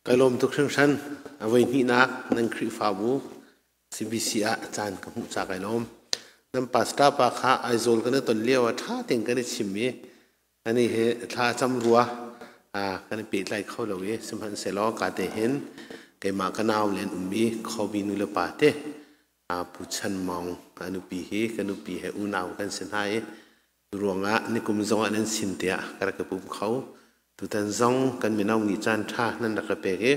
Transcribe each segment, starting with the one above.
Kai lawm tuk hringhran. A voi hnihnak nan Khrihfabu CBC ah caan ka hmuh ca kai lawm. Nan pastor pa kha Aizawl kan i ton lio ah ṭha tein kan i chim i ani hi thla cam rua kan i pehtlai kho lo i sihmanhsehlaw ka te hin keimah ka nau len ummi Khobi nu le pa te Pu Chan Maung ka nupi hi ka nupi he unau kan si hna i ruangah nikum zongah nan sin tiah ka rak i pum kho. Tutan zong kan mino nih caan ṭha nan rak ka pek i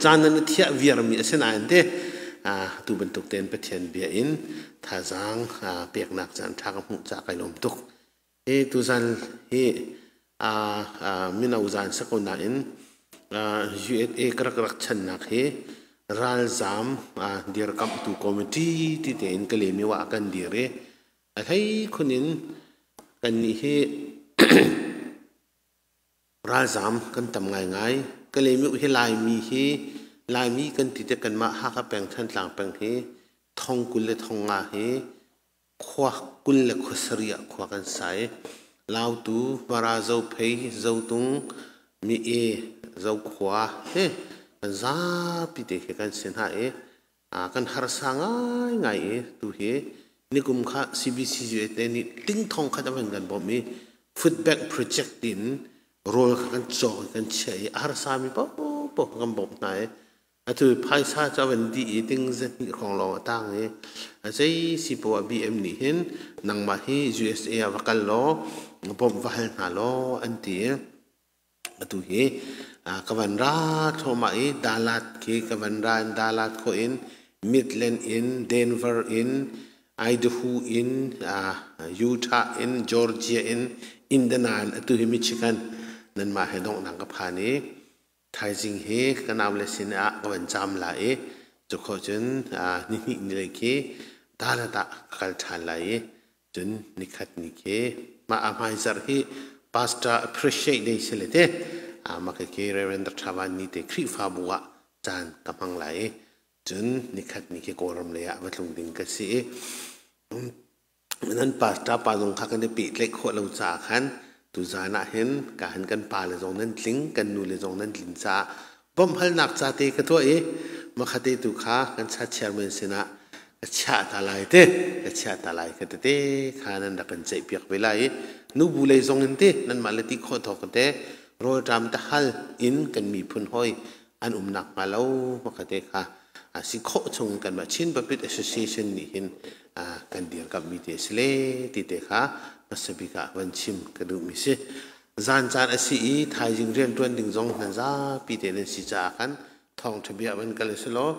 caan nan i thiah viarmi a si nain te tu bantuk tein Pathian bia in thazaang peknak caan ṭha ka hmuh caah kai lawm tuk. Hi tuzan hi mino zan si ko nain USA ka rak rak channak hi ralzaam dirkamhtu committee ti tein ka lemi wa kan dir i a hlei khun in kannih hi ralzaam kan tam ngaingai. Ka lemi hi Laimi hi Laimi kan ti te kanmah Hakha peng Thantlang peng hi thong 20 le thong nga hi Khua 20 le khua sarih ah khua kan sa i Lautu, Mara, Zophei, Zotung, Mi-e, Zokhua he kan zapi te khi kan si hna i kan harsa ngaingai i tuhi nikum kha CBCUSA nih ting thong khat a van kan bawmh i food bank project in rawl kha kan cawk i kan chiah i a harsami paohpaoh kan bawmh hna i Atu phaisa cu a van dih i ting zahnih hrawng lawng a tang i a zei si poah BM nih hin nangmah hi USA ah va kal law bawmh va hal hna law an ti i atu hi ka van ra thluahmah i Dalat khi ka van ra in Dalat khawh in Midland in Denver in Idaho in Utah in Georgia in Indiana in atu hi Michigan nanmah he donghnak ka phan i Thaizing hi ka naule sin ah ka van caam lai i cukhawh cun nihnih ni lei khi Dalat ah ka kal ṭhan lai i cun nikhat ni khi mah a hmaizarh hi Pastor Appreciate Day si le te mah khi Reverend Dr. Van Ni te Khrihfabu ah caan ka hmang lai i cun nikhat ni khi Kawlram lei ah va tlung ding ka si i Nan pastor pa zong kha kan i pehtlaih khawh lo caah khan tuzaan ah hin ka hin kan pa le zong nan tling, kan nu le zong nan tlin caah bawmhhalnak ca te ka tuah i makhate tu kha kan cha chairman sinah ka chiah ta lai te ka chiah ta lai ka tete kha nan rak kan ceih piak ve lai i nubu lei zong in te nanmah le ti khawh thawk te rawlṭam tahal in kan miphun hoi an um nakhnga lo makhate kha a si khawh chung kanmah Chin Baptist Association nih hin kan dirkamhmi te a si le ti te kha hmasa bik ah van chim ka duhmi si. Zan caan a si i thaizing rianṭuan ding zong nan zapi te nan si caah khan thawngṭha bia van kal si law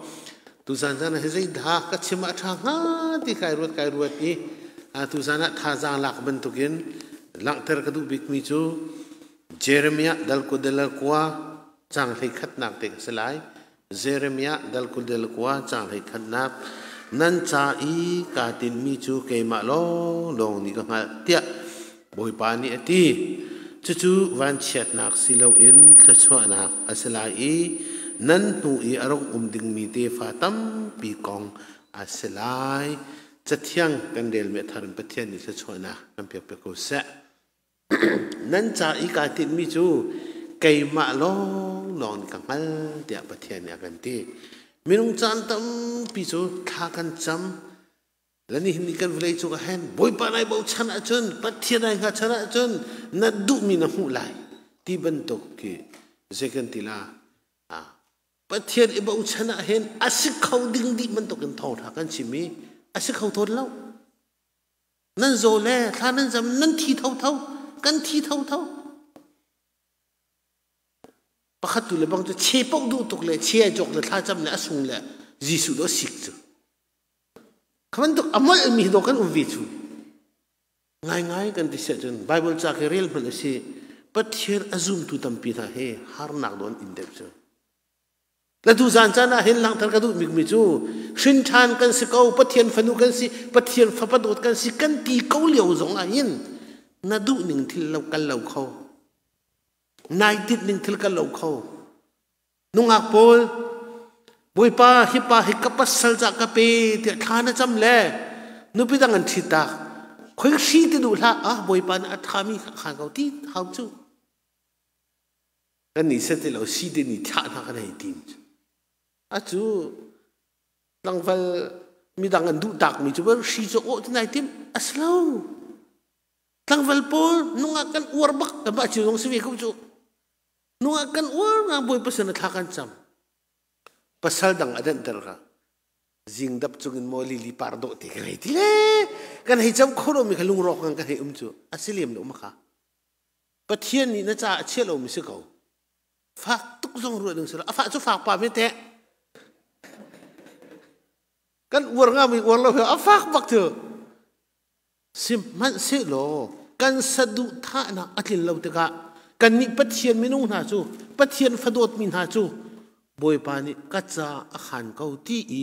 tuzan zan ah hi zeidah ka chim ah a ṭha hnga ti kai ruat kai ruat i tuzan ah thazaang lak bantukin langhter ka duh bikmi cu Jeremiah dal kudel kua cang hlei khatnak te ka si lai. Jeremiah dal 22 caang 11 Nan ca i kaa tinhmi cu keimah lawnglawng nih ka hngalh tiah Bawipa nih a ti. Cucu vanchiatnak si loin thluachuahnak a si lai i nan hnu i a rung um dingmi tefa tampi kong a si lai. Cathiang kan relmi a thar in Pathian nih thluachuahnak kan pek piak ko seh. Nan ca i kaa tinhmi cu keimah lawnglawng nih ka hngal tiah Pathian nih a kan ti. Minung caan tampi cu thla kan cam. Le nihin ni kan vawlei cung ah hin Bawipa nai bochan ahcun Pathian nai hngatchan ahcun na duhmi na hmuh lai ti bantuk khi zei kan ti la Pathian i bochan ah hin a si kho ding dih bantukin thawngṭha kan chim i a si kho tawn lo. Nan zaw le thla nan zam nan thi thotho kan thi thotho. Pakhat tu le bang cu che paoh duh tuk le che jok le thla cam le a sung le Jesuh do sik cu. Kha bantuk a molh mi do kan um ve cu. Ngaingai kan ti siah cun Bible ca khi rel hmanh a si Pathian a zumtu tampi hna hi harnak do an in deuh cu. Na tu zan caan ah hin langhter ka duh bikmi cu hrin ṭhan kan si ko, Pathian fanu kan si, Pathian fapa dawt kan si kan ti ko lio zong ah hin na duh ning thil lo kal lo kho. Nai tinh ning thil kal lo kho. Nungak pawl Bawipa hi pa hi ka pasal ca ka pe tiah thla na cam le nupi dang an ṭhit tak. Khoi hri ti duh hlah ah Bawipa nih a ṭhami kha khan ko ti hau cu. Kan nih set ti lo si te ni thlah hna kan hei tim. Acu tlangval midang an duh tak mi cu hri cu awh ti nai tim as lo. Tlangval pawl nungak kan uar bak kan mah cio zong si ve ko cu. Nungak kan uar nga bawipa sin thla kan cam. Pasal dang a danhter ka. Zingdap cungin maw lili par dawh te kan hei ti le kan hei cam kho lomi kha lungrawk ngang kan hei um cu a si lem lo ma kha. Pathian nih na caah a chia lomi si ko. Fak tuk zong ruah ding si lo. A fah cu fak pa me teh. Kan uar nga mi uar lo a fak bak cu. Sihmanhsehlaw kan saduhthahnak a tlin lo tikah kannih Pathian minung hna cu Pathian fadawtmi hna cu Bawipa nih ka ca a khan ko ti i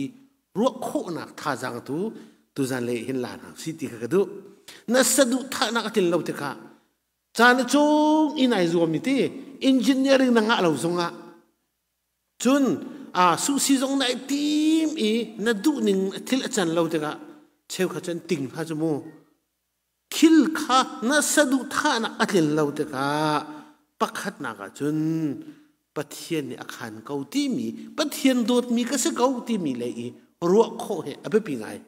ruah khawhnak thazaang tu tuzan lei hin la hna si ti kha ka duh. Na saduhthahnak a tlin lo tikah caan chung in ai zuam i ti engineering na ngah lo zongah Cun suhsi zong na i tim i na duhning thil a can lo tikah cheukhat cu an ting hna cu mu. Thil kha na saduhthahnak a tlin lo tikah pakhatnak ah cun Pathian nih a khan ko timi Pathian dawtmi ka si ko timi lei i ruah khawh hi a biapi ngai.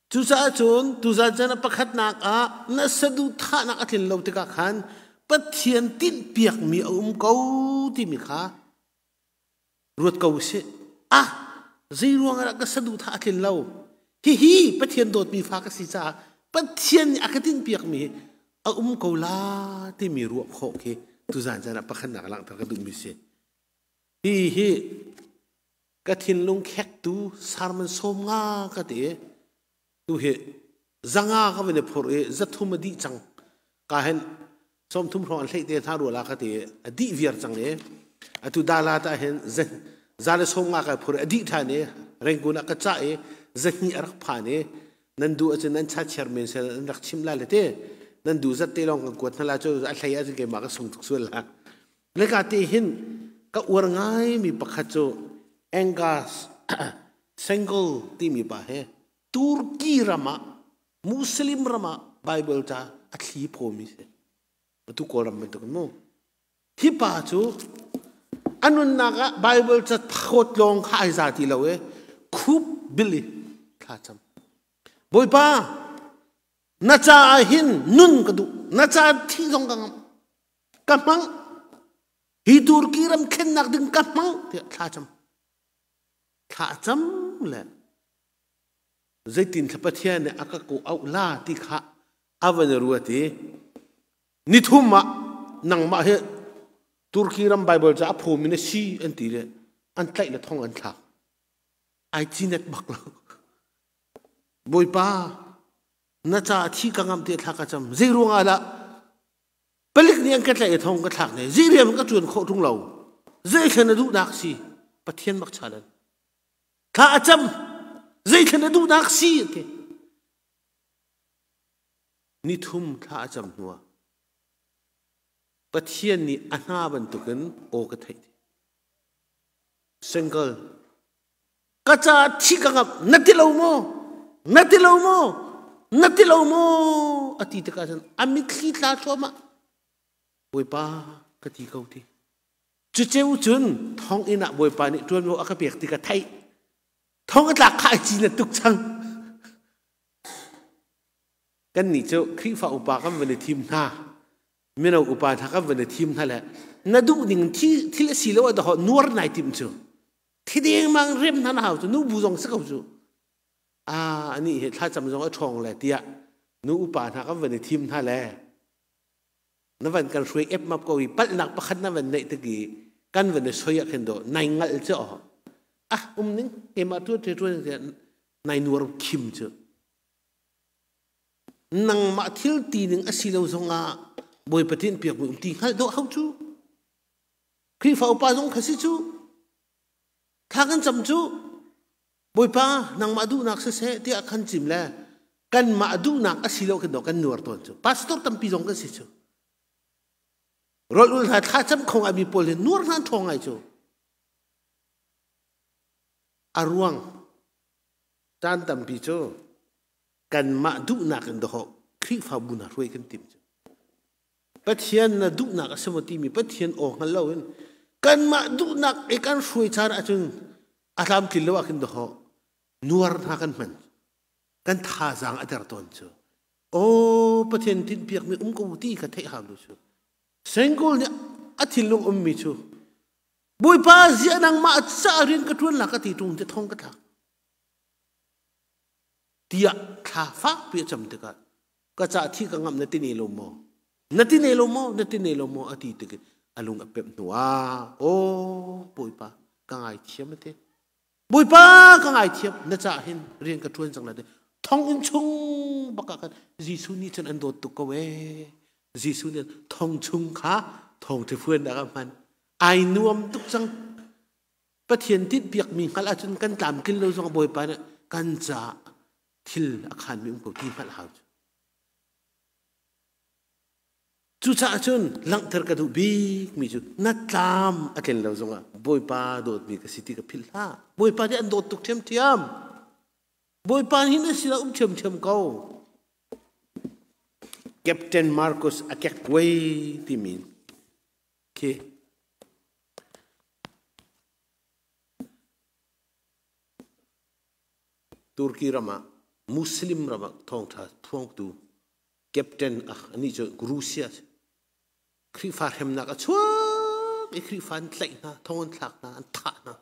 Cucaah cun tuzan caan ah pakhatnak ah na saduhthahnak a tlin lo tikah khan Pathian tinhpiakmi a um ko timi kha ruat ko usih. Ah, zei ruang ah ka saduhthah a tlin lo? Hihi Pathian dawtmi fa ka si caah Pathian nih a ka tinhpiakmi a um ko la timi ruah khawh khi tuzan caan ah pakhatnak langhter ka duhmi si. Hi hi ka thinlung khektu sermon 50 ka ti tu hi 500 ka van i phurh i 300 a dih cang ka hen 30 hrawng an hleih te hna rua la ka ti a dih viar cang i atu dala ta hin 150 kai phurh a dih ṭhan i Rangoon ah ka cah i 200 a rak phan i nan duh ahcun nan cha chairman sel an rak chim la le te nan duh zat te lawng kan kuat hna la cu a hlei ahcun keimah ka sung tuk sual la Leka te hin ka uar ngaimi pakhat cu Angus Sengol timi pa he Turkey ram ah Muslim ram ah Bible ca a thli phawmi si. Atu Kawlram bantuk in mu. Hi pa cu a nunnak ah Bible ca phawt lawng kha ai za ti lo i khup bil i thla cam. Bawipa na caah hin nun ka duh. Na caah thih zong ka ngamh. Ka hmang hi Turkey ram thlennak ding ka hmang tiah thla cam thla cam le zeitin thla Pathian nih a ka ko auh la ti kha a van ruat i nithum ah nangmah hi Turkey ram Bible ca a phawmi na si an ti le an tlaih le thong an thlak ai cinet bak lo Bawipa na ca thi ka ngam te thla ka cam zei ruang ah dah Palik nih an ka tlaih i thong ka thlak ne. Zei rian ka ṭuan khawh ṭung lo. Zei na duhnak si? Pathian bak chalan. Thla a cam. Zei na duhnak si? Ti. Nithum thla a cam hnuah Pathian nih a hna bantukin aw ka theih. Single ka caah thi ka ngap na ti lo maw na ti lo maw na ti lo maw a ti tikah cun a mitthli tla thluahmah bawipa ka ti ko ti cuceu cun thonginn ah bawipa nih ṭuanvo a ka pek ti ka theih thong a tlak kha ai ci na tuk cang kannih cu Khrihfa upa kan van i thim hna mino upa hna kan van i thim hna le na duh ning thil a si lo ah dahawh nuar nai tim cu thi dengmang rem hna na hau cu nu bu zong si ko cu a ani hi thlacam zong a ṭhawng le tiah nu upa hna kan van i thim hna le na van kan hruai epmap ko i palhnak pakhat na van neih tik i kan van i soi ah khin do nai ngalh cu ah um ning keimah ṭuan ṭe ṭuan tiah nai nuar khim cu nangmah thil ti ning a si lo zongah Bawipa tin piak mi um ti hngalh dawh hau cu Khrihfa upa zong kha si cu thla kan cam cu Bawipa nangmah duhnak siseh tiah khan chim le kanmah duhnak a si lo khin kan nuar tawn cu pastor tampi zong kan si cu rol ul hna thla cam kho ngai mi pawl hi nuar hna ṭhawng ngai cu a ruang caan tampi cu kanmah duhnak in dawh Khrihfabu hna hruai kan tim cu. Pathian na duhnak a si maw timi Pathian aw hngal loin kanmah duhnak i kan hruai caan ahcun a tlamtlin lo ah khin dawh nuar hna kan hman. Kan thazaang a der tawn cu. Aw Pathian tinhpiakmi um ko ti kha theih hau lu cu. Sengkul nih a thinlung ummi cu Bawipa ziah nangmah ca rian ka ṭuan la ka ti ṭung te thong ka thlak. Tiah thla fakpi a cam tikah ka ca thi ka ngamh na ti ne lo maw? Na ti ne lo maw? Na ti ne lo maw? A ti tik a lung a pemh hnu ah aw Bawipa ka ngaithiam a ti. Bawipa ka ngaithiam na ca hin rian ka ṭuan cang la ti. Thonginn chung bak ah khan Jesuh nih cun an dawt tuk ko ee. Jesuh nih thong chung kha thawngṭha phuannak ah hman. Ai nuam tuk cang. Pathian tinhpiakmi hngalh ahcun kan tlamtlin lo zong Bawipa nih kan caah thil a khanmi um ko ti hngalh hau cu. Cucaah cun langhter ka duh bikmi cu na tlam a tlin lo zongah Bawipa dawtmi ka si ti ka philh hlah. Bawipa nih an dawt tuk ṭhiamṭhiam. Bawipa hi na sinah um ṭhiamṭhiam ko. Captain Marcus a kekkuai timi khi Turkey ram ah Muslim ram ah thawngṭha phuangtu captain ah anih cu Russia Khrihfa hremnak a chuak i Khrihfa an tlaih hna, thong an thlak hna, an thah hna.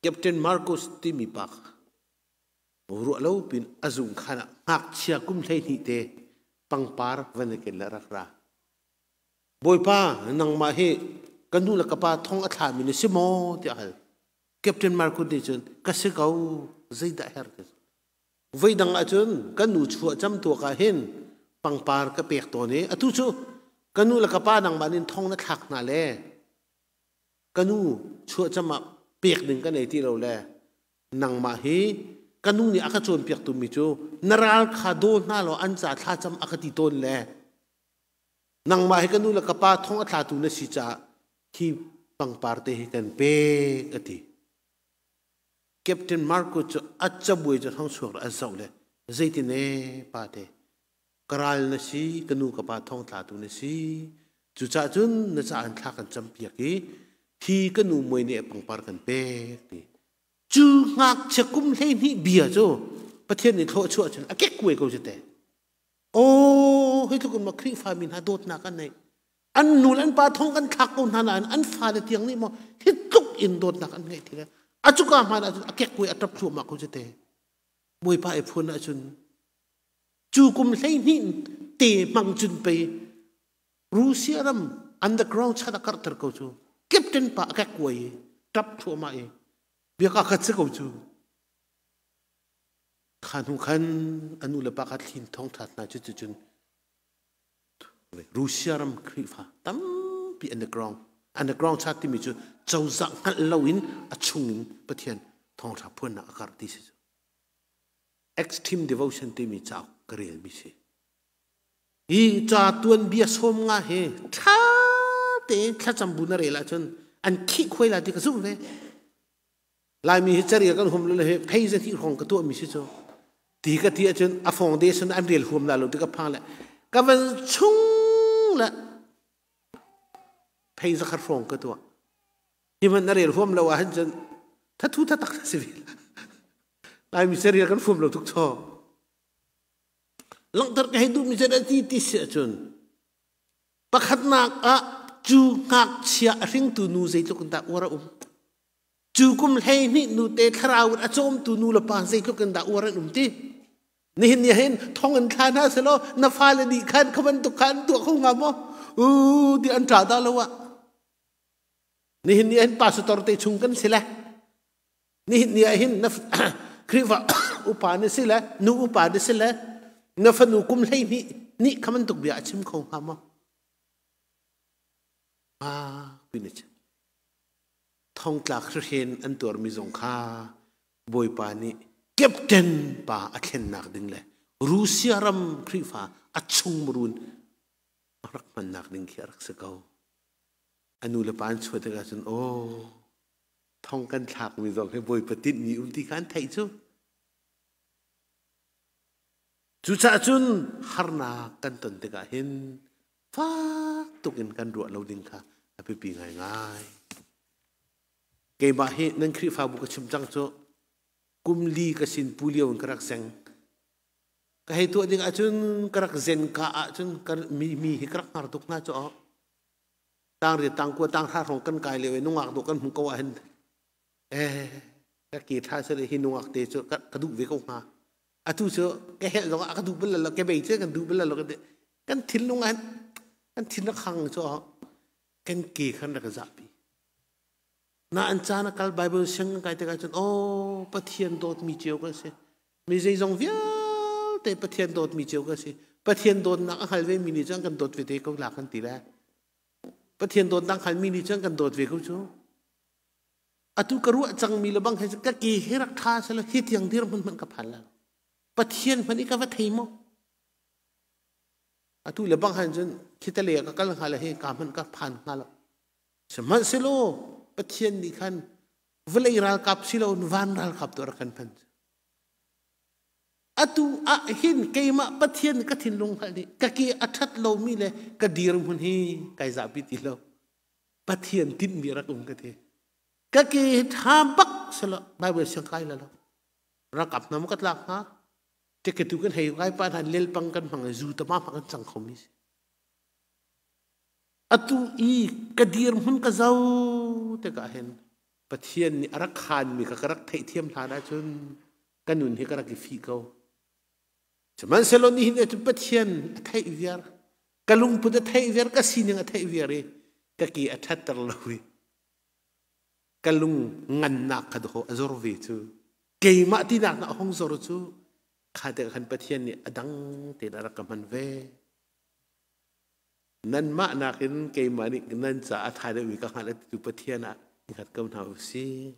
Captain Marcus timi pa ruah lo pin a zung khan ah ngakchia kum 12 te pangpar van i ken le rak ra. Bawipa, nangmah hi ka nu le ka pa thong a thlami na si maw? tiah a hal. Captain Marcus nih cun ka si ko, zeidah herh ka Voi dang ahcun kan nu chuah cam tuak ah hin pangpar ka pek tawn i atu cu ka nu le ka pa nangmah nin thong na thlak hna le ka nu chuah cam ah pek ding ka nei ti lo le nangmah hi ka nu nih a ka cawnpiaktu mi cu na ral kha daw hna law an ca thlacam a ka ti tawn le nangmah hi ka nu le ka pa thong a thlatu na si caah hi pangpar te hi kan pek a ti. Captain Marco cu a cabuai cu thong chuak a zoh le zeitin e pate ka ral na si ka nu ka pa thong tlatu na si cucaah cun na ca an thla kan campiak i hi ka nu muai nih pangpar kan pek ti cu ngakchia kum 12 bia cu Pathian nih thlawh chuah cun a kekkuai ko cu te Aw, hi tluk in ma Khrihfa mi hna dawtnak an neih. An nu le an pa thong kan thlak ko hna nain an fale tiang nih maw hi tluk in dawtnak an ngeih ti le a cuka hmaan ahcun a kekkuai a ṭap thluahmah ko cu te. Bawipa i phun ahcun cu kum 12 te hmang cun pei Russia ram underground chan a karhter ko cu. Captain pa a kekkuai i ṭap thluahmah i biaka khat si ko cu. Kha hnu khan a nu le pa kha thlin thawngṭha hna cu cun Russia ram Khrihfa tampi underground underground chat timi cu cozah hngalh loin a chungin Pathian thawngṭha phuannak a karh ti si cu. Extreme Devotion timi cauk ka relmi si. Hi ca tuanbia sawm nga hi ṭha tein thlacam bu na rel ahcun an khih khuai lai ti ka zumh ve. Laimi hi carial kan hum le hi phei za hnih hrawng ka tuahmi si cu ti ka ti ahcun a foundation an rel huam la lo ti ka phang le ka van chung le phei za khat hrawng ka tuah hi man na rel huam lo ahhin cun thathu thatak si ve Laimi carial kan huam lo tuk chaw langhter ka hei duhmi cu ti ti si ahcun pakhatnak ah cu ngakchia a hringtu nu zeitluk in dah uar a um Cu kum 12 nute thlarau in a cawmtu nu le pa zeitluk in dah uar an um ti. Nihin ni hin thong in thla hna selaw na fale nih khan kha bantuk kha an tuah kho hnga maw? U ti an ṭa dah lo ah. Nihin ni hin pastor te chung kan si le. Nihin ni ah hin na Khrihfa upa na si le nu upa na si le na fanu kum 12 nih kha bantuk bia a chim kho hnga maw? Ah, pin a chim. Thongtlak hrihren an tuarmi zong kha Bawipa nih captain pa a thlennak ding le Russia ram Khrihfa a chungmurun a rak hmannak ding khi a rak si ko. A nu le pa an chuah tikah cun aw thong kan thlakmi zong hi Bawipa tinhmi um ti kha an theih cu. Cucaah cun harnak kan ton tikah hin fak tuk in kan ruah lo ding kha a biapi ngaingai. Keimah hi nan Khrihfabu ka chim cang cu kum li ka sin pu lio in ka rak seng. Ka hei tuah ding ahcun ka rak zen ka ahcun mi mi hi ka rak hngar tuk hna cu tang riat tang kua tang hra hrawng kan kai lio i nungak dawh kan hmuh ko ahhin eh ka ke tha seh hi nungak te cu ka duh ve ko hnga. Atu cu ka helh zong ah ka duh bal lo, ke bei cu kan duh bal lo kan ti. Kan thinlung ah kan thin a khang cu kan ke khan rak zahpi. Na an caan a kal Bible siang kan kai tikah cun oh Pathian dawtmi cio kan si. Mi zeizong vialte Pathian dawtmi cio kan si. Pathian dawtnak a hngal ve mi nih cun kan dawt ve te ko la kan ti le. Pathian dawtnak hngalmi nih cun kan dawt ve ko cu. Atu ka ruah cangmi le bang he ka ke hi rak ṭha selaw hi tiang dirhmun hmanh ka phan lo. Pathian hmanh i ka va thei maw? Atu le bang han cun khitale ka kal hnga le hi ka hmanh ka phan hnga lo. Sihmanhsehlaw Pathian nih khan vawlei ralkap si loin van ralkap tu a rak kan hman. Atu ah hin keimah Pathian ka thinlung hngalh nih ka ke a ṭhat lomi le ka dirhmun hi kai zahpi ti lo. Pathian tinhmi rak um ka ti. Ka ke hi ṭha bak selaw Bible siang kai la lo. Ralkap hna mu ka tlak hnga. Teketu kan hei kai pa hna lelpang kan hmang i zu tama hmang kan cang khomi si. Atu i ka dirhmun ka zoh tikah hin Pathian nih a rak khaanmi kha ka rak theihthiam hlan ahcun ka nun hi ka rak i fih ko. Sihmanhsehlaw nihin ah cun Pathian a theih viar, ka lungput a theih viar, ka sining a theih viar i ka ke a ṭhatter lo i ka lung ngannak kha dawh a zor ve cu. Keimah tinak na a hung zor cu kha te khan Pathian nih a dang tein a rak ka hman ve. Nanmah nakin keimah nih nan caah a ṭha deuhmi ka hngalh a titu Pathian ah i hngat ko hna u sih.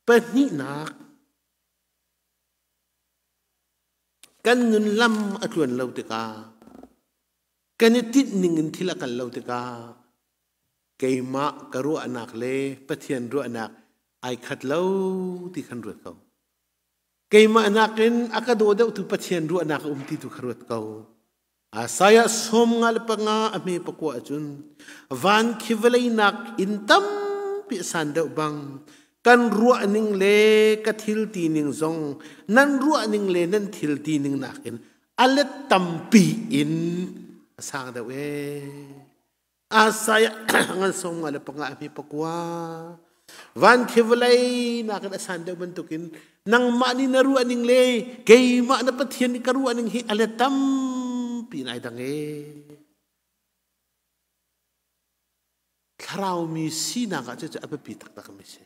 Pahnihnak, kan nun lam a tluan lo tikah, kan i tinh ning in thil a kal lo tikah, keimah ka ruahnak le Pathian ruahnak ai khat lo ti khan ruat ko. Keimah nakin a ka daw deuhtu Pathian ruahnak a um ti tu kha ruat ko. Isaiah 55 a hme pakua ahcun van khi vawlei nak in tampi a san deuh bang kan ruah ning le ka thil ti ning zong nan ruah ning le nan thil ti ning nakin a let tampi in a sang deuh ee. Isaiah ngan 55 a hme pakua van khi vawlei nakin a san deuh bantukin nangmah nih na ruah ning le keimah na Pathian nih ka ruah ning hi a let tampi in ai dang ee. Thlarau mi sinak ah cucu a biapi taktak mi si.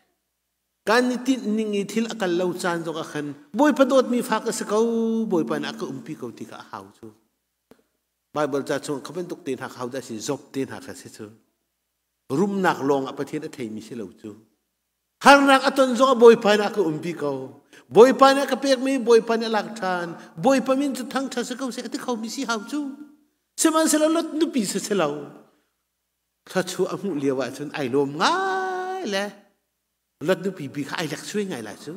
Kan i tinh ning i thil a kal lo caan zong ah khan Bawipa dawtmi fa ka si ko, Bawipa nih a ka umpi ko ti kha a hau cu. Bible ca chung kha bantuk te hna kha dah si Job te hna kha si cu. Rumnak lawng ah Pathian a theimi si lo cu. Harnak a ton zong ah Bawipa nih a ka umpi ko. Bawipa nih a ka pekmi Bawipa nih a lak ṭhan. Bawipa min cu thangṭhat si ko seh a ti khomi si hau cu. Sihmanhsehlaw Lot nupi si si lo. Thluachuah a hmuh lio ahcun ai lawm ngai le Lot nupi bi kha ai lek suai ngai lai cu.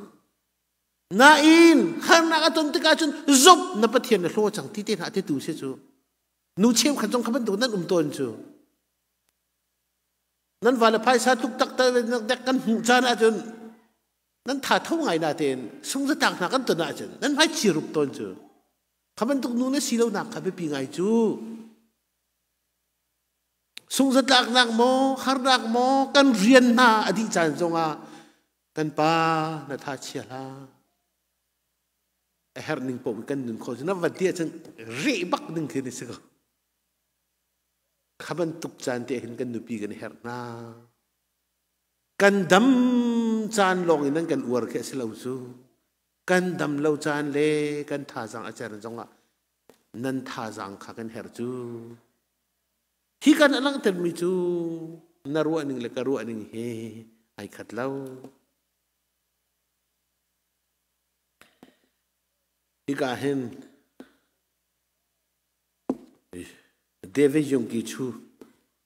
Nain harnak a ton tikah cun Job na Pathian na hlaw cang ti te hna ti tu si cu. Nu cheukhat zong kha bantuk nan um tawn cu. Nan vale phaisa tuk tak dek kan hmuh caan ahcun nan tha tho ngai na tein sungzatak hna kan ton ahcun nan hmai chi rup tawn cu. Kha bantuk nu na si lo nak kha biapi ngai cu. Sungzatlaknak maw harnak maw kan rian hna a dih caan zongah kan pa na tha chia hlah. A herh ning paoh kan nun khawh cu na van ti ahcun reh bak ding khi ni si ko. Kha bantuk caan te hin kan nupi kan herh hna. Kan dam caan lawng in nan kan uar khi a si lo cu. Kan dam lo caan le kan thazaang a cer zongah nan thazaang kha kan herh cu. Hi kan a langhtermi cu na ruah ning le ka ruah ning he ai khat lo. Hika hin David Yonggi cu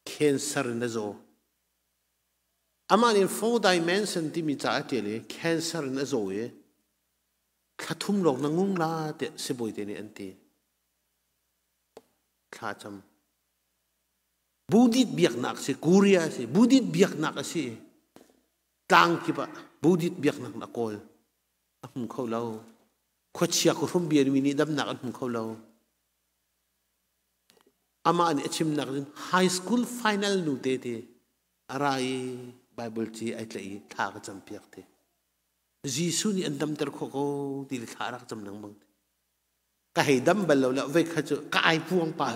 cancer in a zaw. Amah nih four dimension timi ca a ṭial i cancer in a zaw i Thla thum lawng na ngung la tiah sibawi te nih an ti. Thla cam. Buddhist biaknak si, Korea si, Buddhist biaknak a si. Tlang kip ah Buddhist biaknak na kawl. A hmu kho lo. Khuachia khuahrum bianmi nih damnak an hmu kho lo. Amah nih a chimnak in high school final nu te te a ra i Bible ci ai tlaih i thla ka campiak te. Jesuh nih an damter khawh ko ti le thla a rak cam lengmang. Ka hei dam bal lo le voi khat cu ka ai puang pa.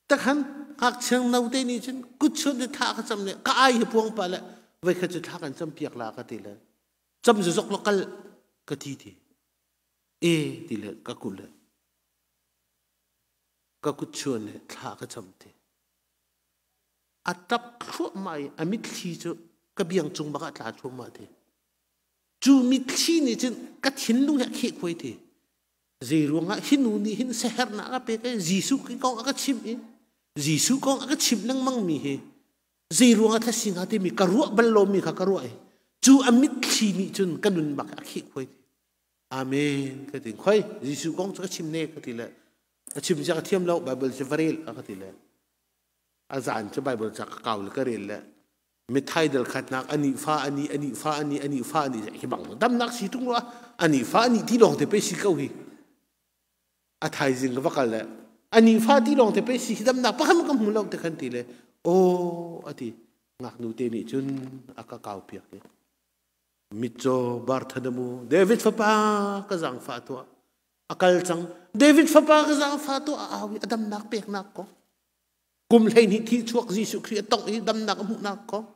Takhan ngakchia note nih cun kutchun le thla ka cam le ka ai hi puang pa le voi khat cu thla kan cam piak la ka ti le cam zok lo kal ka ti ti. E ti le ka kut le ka kut chuan le thla ka cam ti. A tap thluahmah i a mitthli cu ka biang cung bak ah tla thluahmah ti. Cu mitthli nih cun ka thinlung hi a kheh khuai ti. Zei ruangah hi nu nih hin siaherhnak a pek i Jesuh kong a ka chimh i Jesuh kong a ka chimh lengmang mi hi zei ruangah thla si hnga timi ka ruah bal lomi kha ka ruah i cu a mitthli nih cun ka nun bak a kheh khuai ti. Amen ka ti. Khoi Jesuh kong cu ka chim ne ka ti le a chim zia ka thiam lo Bible cu va rel a ka ti le a zan cu Bible ca ka kau le ka rel le mithai dal khatnak ani fa ani ani fa ani ani fa ani hi bang damnak si tung lo ani fa ani ti lawng te pe si ko hi a thaizing ka va kal le ani fa ti lawng te pe si hi damnak pakhat ka hmu lo te khan ti le o ati ngaknu te nih cun a ka kau piak i mitcaw Bartholomew David fapa ka zaangfah tuah a kal cang David fapa ka zaangfah tuah a au i a damnak peknak kong kum 12 thi chuak Jesuh Khrih a tongh i damnak a hmuhnak kong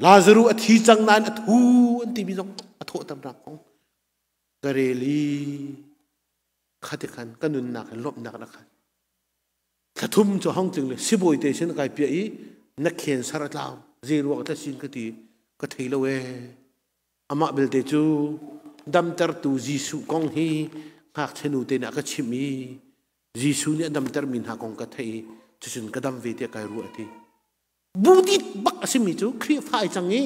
Lazaruh a thi cang nain a thu an timi zong a thawhternak kong ka rel i khati khan ka nunnak in lawmhnak na khan thla thum cu hong tling le sibawi te sin kai piah i na cancer a tlau zei ruang tla sin ka ti ka thei lo ee amah belte cu damtertu Jesuh kong hi ngakchia nu te nih a ka chimh i Jesuh nih a damtermi hna kong ka theih i cucun ka dam ve tiah kai ruah ti Buddhist bak a simi cu Khrihfa ai cang i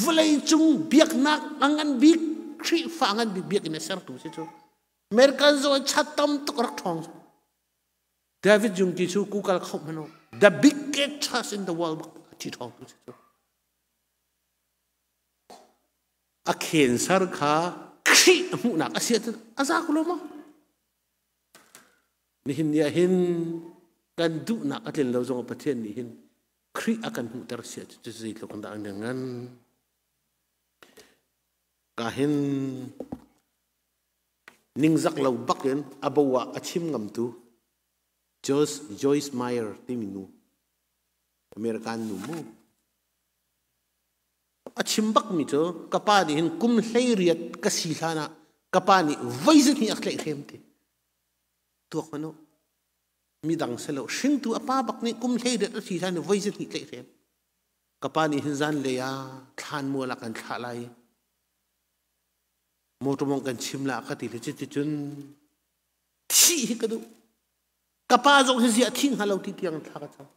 vawlei cung biaknak a ngan bik Khrihfa a ngan bik biakinn a sertu si cu American zong chat tam tuk rak ṭhawng David Jungki cu Google kho hmanh the biggest church in the world bak a thi ṭhawng tu si cu a cancer kha Khrih a hmuhnak a si ahcun a za ko lo maw Nihin ni ah hin kan duhnak a tlin lo zong Pathian nih hin Khrih a kan hmuhter si ahcun cu zeitluk in dah a ngan. Ka hin ningzak lo bakin a bo ah a chim ngamtu Joyce, Joyce Meyer timi nu American nu mu a chim bakmi cu ka pa nih hin kum 18 ka si hlan ah ka pa nih voi zahnih a tlaihhrem ti tuak hmanh u midang selo hringtu a pa bak nih kum 18 a si hlan i voi zahnih tlaihhrem ka pa nih hin zan lei ah thlan mual ah kan thlah lai motor mong kan chim la ka ti le cuticun thih hi ka duh ka pa zong hi ziah thih hnga lo ti tiang thla ka cam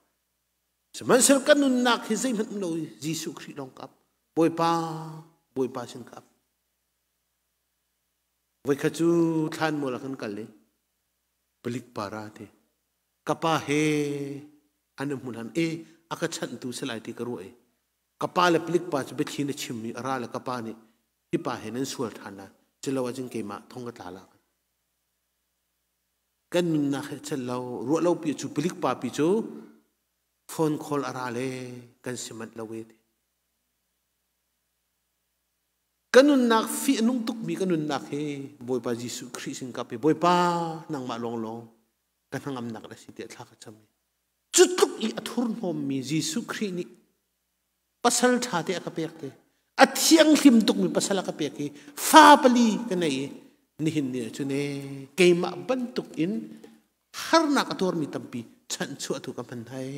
Sihmanhsehlaw kan nunnak hi zeihmanh um lo i Jesuh Khrih lawng kap. Bawipa, Bawipa sin kap. Voikhat cu thlanmual ah kan kal i palik para te ka pa he an hmun han e a ka chanhtu si lai ti ka ruah i ka pa le palik pa cu biathli na chimmi a ra le ka pa nih hi pa he nan sual ṭhan lai culo ahcun keimah thong ka tla la Kan nunnak he chan lo ruah lo pi cu palik pa pi cu phone call a ra le kan si manh lo e ti. Ka nunnak fi a nung tukmi ka nunnak hi Bawipa Jesuh Khrih sin kap i Bawipa nangmah lawnglawng ka hnangamnak na si tiah thla ka cam i cu tluk i a thurhnawmmi Jesuh Khrih nih pasal ṭha te a ka pek te a thianghlim tukmi pasal a ka pek i fa pali ka nei i nihin ni ah cun ee keimah bantuk in harnak a tuarmi tampi chanhchuahtu ka hman hai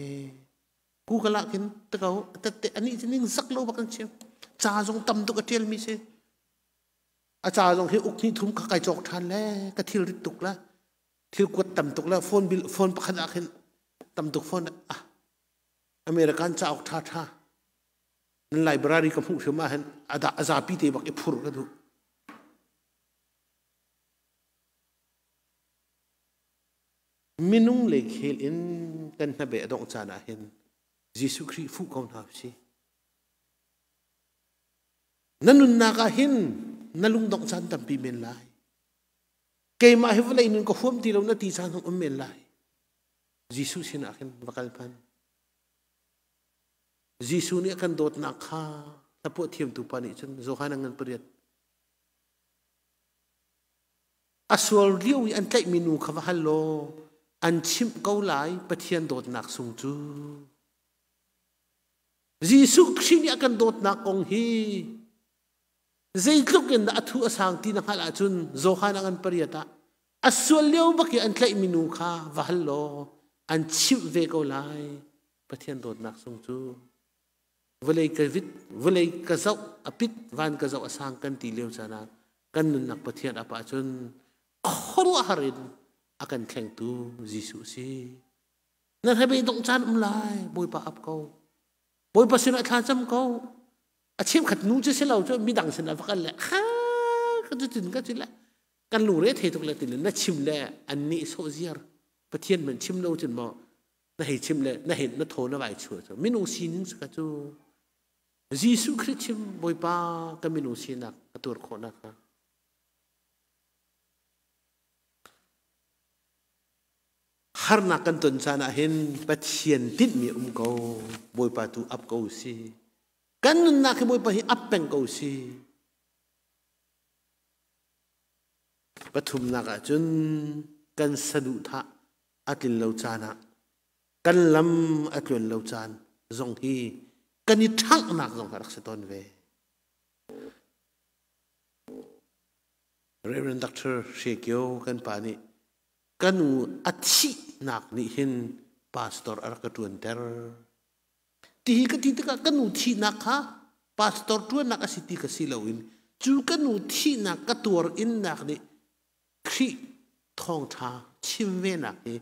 Google ah khin tako tette ani cu ning zak lo bak an chim ca zong tam tuk a ṭialmi si a ca zong hi uk hnih thum ka kai cawk ṭhan le ka thil rit tuk la thil kuat tam tuk la phone bill phone pakhat ah khin tam tuk phone ah American cauk ṭhaṭha. Nan library ka hmuh hrim ah hin a zapi te bak i phur ka duh. Minung lei khel in kan hnabe a dongh caan ah hin Jesuh Khrih fuh ko hna usih. Na nunnak ah hin na lungdongh caan tampi men lai. Keimah hi vawlei nun ka huam ti lo na ti caan zong um men lai. Jesuh sinah khin va kal hmanh. Jesuh nih a kan dawtnak kha hlapuah thiamtu pa nih cun Johan a ngan pariat a sual lio i an tlaihmi nu kha va hal law an chimh ko lai Pathian dawtnak sung cu. Jesuh Khrih nih a kan dawtnak kong hi zeitluk in dah a thu a sang ti na hngalh ahcun Johan a ngan pariat ah a sual lio bak i an tlaihmi nu kha va hal law an chimh ve ko lai Pathian dawtnak sung cu. Vawlei ka vit, vawlei ka zoh a pit, van ka zoh a sang kan ti lio caan ah kan nunnak Pathian ap ahcun khuaruahhar in a kan thlengtu Jesuh a si. Na hnabei dongh caan um lai, Bawipa ap ko. Bawipa sinah thla cam ko. A chimkhat nu cu si lo cu midang sinah va kal le ha ka cu cun ka cu le kan lungre thei tuk le tin na chim le an nih sawh ziar Pathian man chim lo cun maw na hei chim le na hei na thaw na vai chuah cu minung sining si ka cu Jesuh Khrih chim Bawipa ka minung sinak ka tuar khawh nakhnga harnak kan ton caan ah hin Pathian tinhmi um ko Bawipa tu ap ko si kan nunnak hi Bawipa hi ap peng ko si pathumnak ah cun kan saduhthah a tlin lo caan ah kan lam a tluan lo caan zong hi kan i ṭhanghnak zong a rak si tawn ve. Reverend Dr. Hre Kio kan pa nih ka nu a thihnak nih hin pastor a rak ka ṭuanter. Ti hi ka ti tikah ka nu thihnak kha pastor ṭuannak a si ti ka si loin cu ka nu thihnak ka tuar innak nih Khrih thawngṭha chim venak hi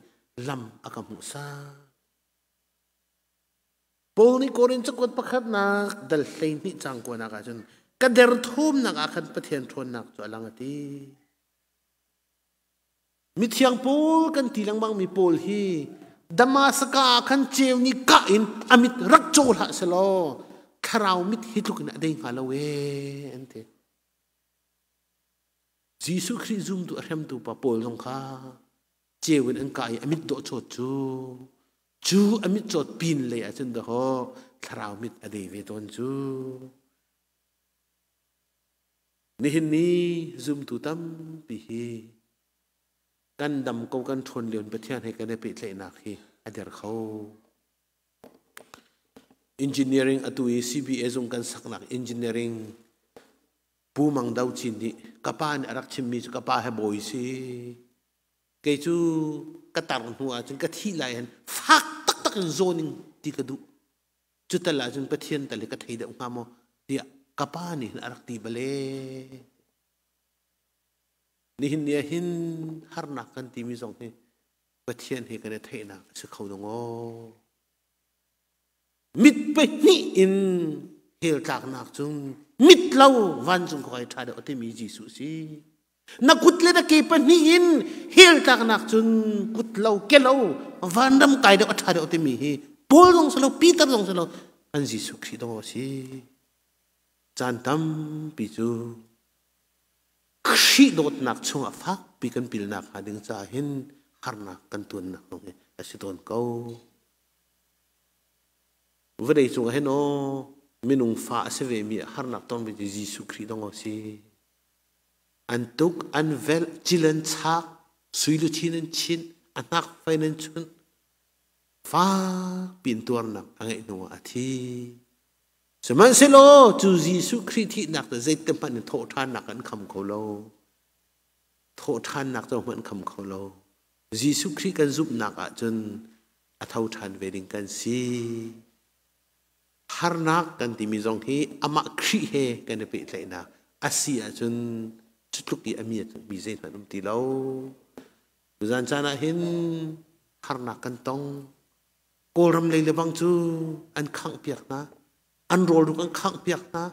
lam a ka hmuhsak. Paul nih Korin cakuat pakhatnak dal 12 cang kuanak ahcun ka derthawmnak ah khan Pathian ṭhawnnak cu a lang a ti. Mithiang Paul kan ti lengmang mi Paul hi Damascus ah khan ceu nih kah in a mit rak caw hlah selaw thlarau mit hi tluk in a dei hnga lo ee an ti. Jesuh Khrih zumtu a hremtu pa Paul zong kha ceu in an kah i a mit dawh cawt cu cu a mit cawt pin lei ah cun dawhaw thlarau mit a dei ve tawn cu. Nihin ni zumtu tampi hi kan dam ko kan ṭhawn lio in Pathian he kan i pehtlaihnak hi a der kho. Engineering atu i CBA zung kan saknak engineering Pu Mang Do Cin nih ka pa nih a rak chimmi cu ka pa he bawi si. Kei cu ka tar hnu ahcun ka thih lai hin fak taktak in zawning ti ka duh. Cu tal ahcun Pathian tal hi ka thei deuh hnga maw tiah ka pa nih hin a rak ti bale. Nihin ni ah hin harnak kan timi zong hi Pathian he kan i theihnak a si kho dong aw. Mit pahnih in hell tlaknak cung mit lo vancung khua i ṭha deuh a timi Jesuh si. Na kut le na ke pahnih in hell tlaknak cun kut lo ke lo vanram kai deuh a ṭha deuh timi hi Paul zong si lo Peter zong si lo an Jesuh Khrih dong a si. Caan tampi cu Khrih dawtnak chungah fakpi kan pilnak hnga ding caah hin harnak kan tuannak zong hi a si tawn ko. Vawlei cungah hin aw minung fa a si vemi harnak ton ve cu Jesuh Khrih dong a si. An tuk, an velh, cil an chak, sui luchin an chinh, a hnak fain an chunh. Fakpi in tuarnak a ngeih hnuah a thi. Sihmanhsehlaw cu Jesuh Khrih thihnak cu zeitik hmanh in thawhṭhannak an kham kho lo. Thawhṭhannak cu hmanh kham kho lo. Jesuh Khrih kan zumhnak ahcun a tho ṭhan ve ding kan si. Harnak kan timi zong hi amah Khrih he kan i pehtlaihnak a si ahcun cu tluk i a mi mi zeihmanh um ti lo. Tuzan caan ah hin harnak kan tong. Kawlram lei le bang cu an khangh piak hna. An rawlruk an khangh piak hna.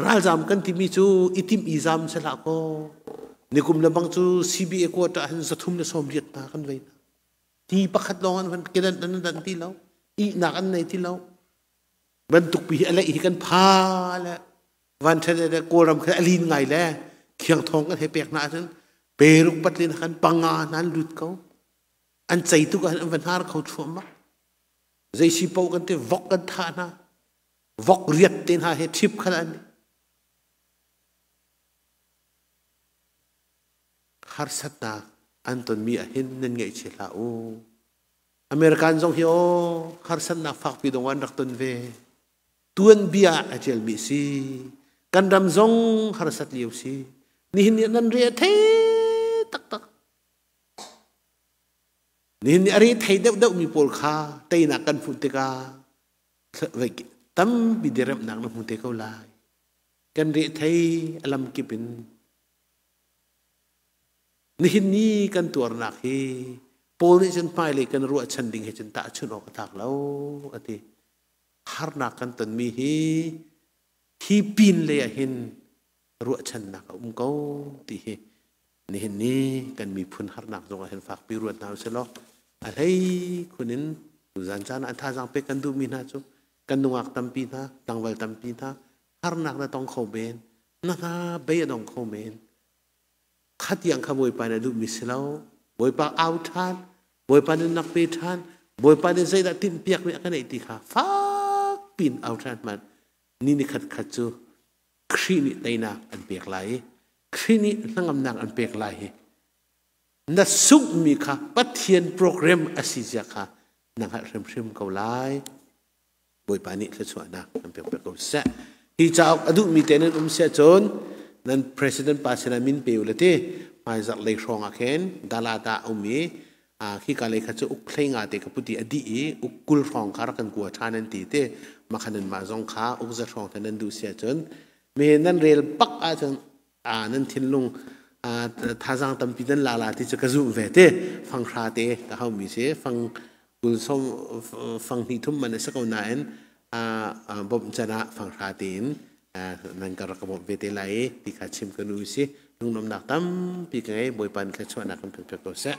Ralzam kan timi cu i timh i zam si hlah kaw nikum le bang cu CBA quarter ah hin 380 hna kan vei hna. Ti pakhat lawng an van kedan an dan ti lo. Ihnak an nei ti lo. Bantuk pi hi a leih hi kan pha le van ṭhen le Kawlram kha a lin ngai le khiang thawng kan hei pek hna ahcun peruk patlin khan panga hna an lut ko. An cei tuk ahhin an va hnar kho thluahmah. Zei si paoh kan ti vok kan thah hna. Vok riat te hna he ṭhip khan an harsatnak an tonmi ahhin nan ngaihchia hlah u. American zong hi aw harsatnak fakpi dong an rak ton ve. Tuanbia a ṭialmi si. Kan ram zong harsat lio si. Nihin ni nan re a thei taktak. Nihin ni a re thei deuhdeuhmi pawl kha teinak kan hmuh tikah tampi diremhnak na hmu te ko lai. Kan re thei a lamkip in nihin ni kan tuarnak hi Paul nih cun hmailei kan ruahchan ding he cun tahchunh awk a tlak lo a ti. Harnak kan tonmi hi hi pin lei ah hin ruahchannak a um ko ti hi nihin ni kan miphun harnak zong ah hin fakpi ruat hna usih law a hlei khun in tuzan caan ah thazaang pek kan duhmi hna cu kan nungak tampi hna tlangval tampi hna harnak na tong kho men na hna bei a dong kho men khatiang kha Bawipa nih a duhmi si lo Bawipa au ṭhan Bawipa nih nak pe ṭhan Bawipa nih zeidah tinhpiakmi a ka neih ti kha fak pin au ṭhan hmanh ni ni khat khat cu Khrih nih teinak an pek lai i Khrih nih hnangamnak an pek lai hi na sunghmi kha Pathian program a si zia kha na hngalh hrimhrim ko lai. Bawipa nih thluachuahnak an pek pek ko seh. Hi cauk a duhmi te nan um siah cun nan president pa sinah min pe u le ti hmaizarh lei hrawng ah khin Dalat ah a um i khika lei kha cu uk hlei nga te ka puti a dih i uk 20 hrawng kha rak kan kua ṭhan an ti ti makhan nan mah zong kha uk za hrawng te nan duh si ahcun mi nan rel bak ahcun nan thinlung thazaang tampi nan la la ti cu ka zumh ve ti fanghra te ka haumi si fang 20 som fang hnih thum man a si ko nain bawmh can ah fanghra tein nan ka rak ka bawmh ve te lai i ti kha chim ka nu si lungnuamnak tampi ka ngei. Bawipa nih thluachuahnak kan pek ko seh.